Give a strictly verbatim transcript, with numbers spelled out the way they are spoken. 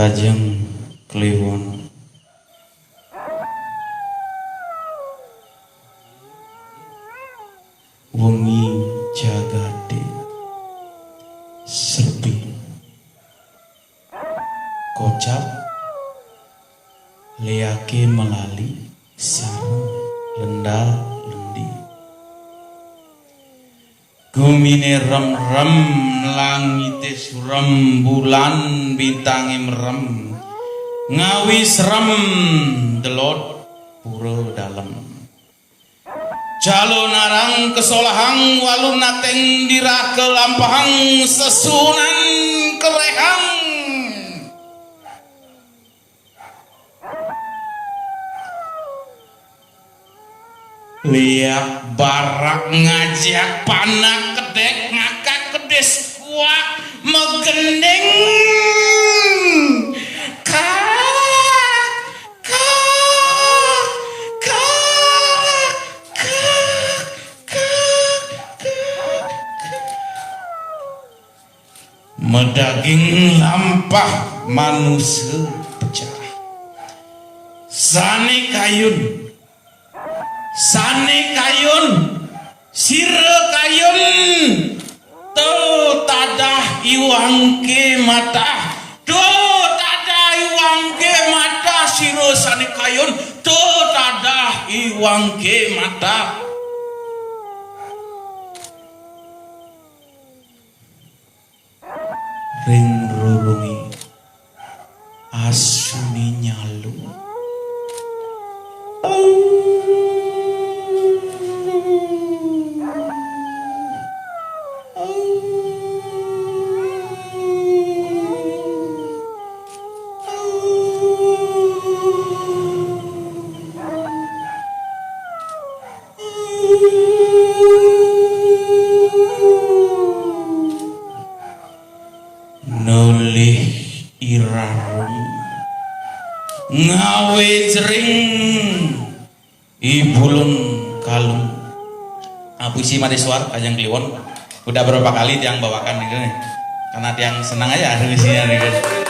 Lajeng kliwon. Wengi jagaté srepé. Kocap, léaké melali, sareng lendal-lendi. Guminé remrem, langité surem, bulan bintangé merem. Ngawi serem, delod pura dalem. Jalo narang kesolahang, walu nateng dirah kelampahang, sesuunan kerehang. Liak barak ngajak panak kedék ngakak kedis kuak megending. Kak, kak, kak, kak, kak, kak, kak. Medaging lampah manusa pecah. Sané kayun, sané kayun, sira kayun, to tadah iwangké matah, to tadah iwangké matah, sira sané kayun, to tadah iwangké matah. Ring rurungé asuné nyalu. Nulih irarung ngawé jering ibulung kalung. Nah, puisi Madé Suar, Kajeng Kliwon. Udah berapa kali tiang bawakan gitu nih. Karena tiang senang aja puisinya gitu.